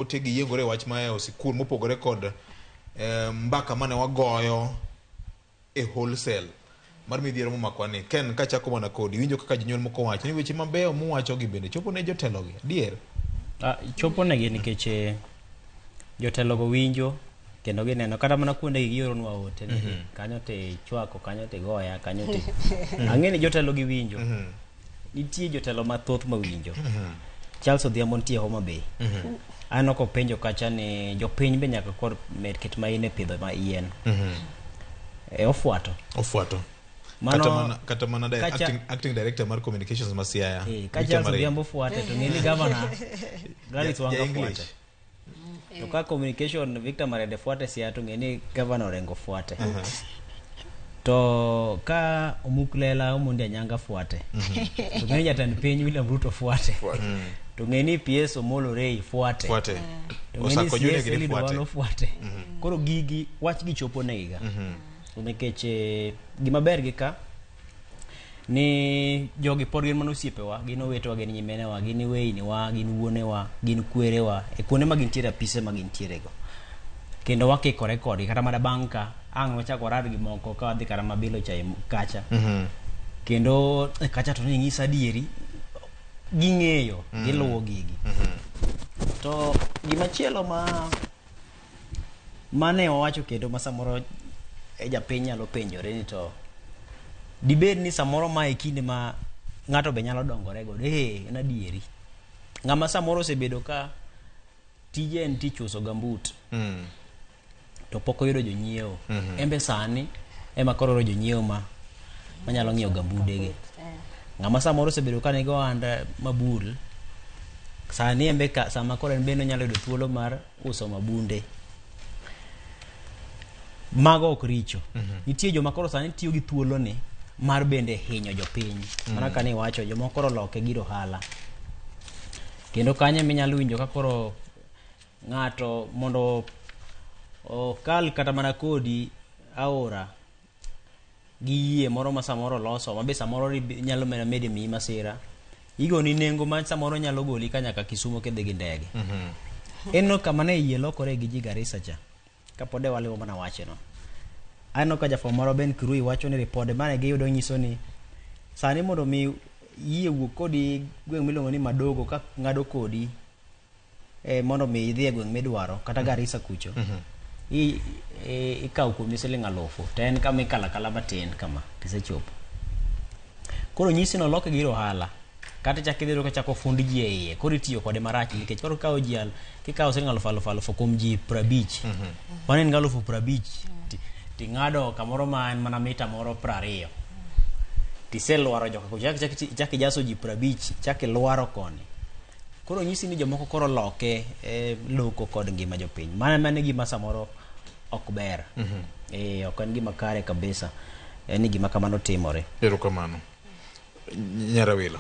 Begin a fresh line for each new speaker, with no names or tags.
Ote gi yiengore e wach ma yawo sikul mopogore kod mbaka mane wagoyo e wholesale mar midhiero momakwa ni. Ken, kachako mana kodi, winjo kaka jonyuol moko wacho ni weche mabeyo muwacho gi bende chopo ne jotelo gi adier?
Chopo negi nikech jotelo go winjo kendo gineno kata mana kuonde gi gioronwa ote ni kanyo te chwako, kanyo te goya, kanyo te ang'e ni jotelo gi winjo. Nitie jotelo mathoth mawinjo. Charles Odhiambo nitie Homa Bay. Aneno kopenjo kacha ni jopiny be nyaka kor med ket main e pidho ma yien. E ofuato.
Ofuato.
Mano
Kata mana acting director mar communications ma Siaya.
Ka
Victor
Charles
Marin.
Odhiambo fuate to ng'e ni governor Gladys
Ja
Wanga
English.
fuate. To ka communication Victor Marende fuate Siaya, to ng'e ni governor Orengo fuate. To ka Omuk Lela Omondi Anyanga fuate, to ng'e ni jatend piny William Ruto fuate. To ng'e ni PS Omolo Ray fuate.
Fuate.
To ng'e ni
Osako Junior
CS
gini
Eliud
fuate.
Owalo fuate. Koro gigi wach gi chopo negiga. Nikech gima ber gi ka ni jogi pod gin mana osiepewa, gin owetewa, gin nyiminewa, gin weyniwa, gin wuonewa, gin kwerewa e kuonde ma gintiere, apise ma gintiere go. Kendo wakikore kodgi kata mana bang' ka ang' wachak warad gi moko ka wadhi kata mabilo cha kacha. Kendo kacha to ni nyisa adieri ging'eyo, giluwo gigi. To gimachielo ma mane wawacho kendo ma samoro japiny nyalo penjore ni to dibed ni samoro ma e kinde ma ng'ato be nyalo dongore godo. En adieri. Ng'ama samoro osebedo ka tije en tich uso gambut to pok oyudo jonyiewo. En be sani ema koro oyudo jonyiewo ma manyalo ng'iewo gambudege. Ng'ama samoro osebedo ka nigi ohand mabul, sani en be ka, sama koro en bende onyalo yudo thuolo mar uso mabunde. Mago ok richo. Nitie joma koro sani tiyo gi thuoloni mar bende hinyo jopiny. Mana kaka niwacho, jomoko koro oloke gir ohala. Kendo kanyo ema inyalo winjo ka koro ng'ato mondo okal kata mana kodi aora gi yie moro ma samoro oloso ma be samoro nyalo mana mede miyi masira, igoni nengo ma samoro nyalo goli ka nyaka Kisumo kidhi gi ndege. En kama ne yie lokore gi ji Garissa cha kapod e waliwo mana wachno. Aneno ka jafwambo moro Ben Kirui wacho ni ripode mane giyudo nyiso ni sani mondo mi yie wuog kodi gweng' miluongo ni Madogo ka ng'ado kodi mondo mi idhi e gweng' midwaro kata Garissa kucho, ikawo kuomi siling 1000 to en kama ikalo akala matin kama tisechopo. Koro nyisi ni oloke gir ohala kata ichako idhi yudo ka chako fund ji e iye, koro itiyo kode marach nikech koro ikawo ji kikawo siling alufu alufu alufu kuom ji 50, mano en 50,000 ting'ado kamoro ma en mana mita moro 20 tiselwaro joka kucho, chak ijaso ji 50, chak ilwaro koni. Koro nyisi ni jomoko koro loke loko kod ngima jopiny. Mano e gima samoro ok ber. Ok en gima kare kabisa ni gima kamano timore.
Erokamano. Nyarawilo.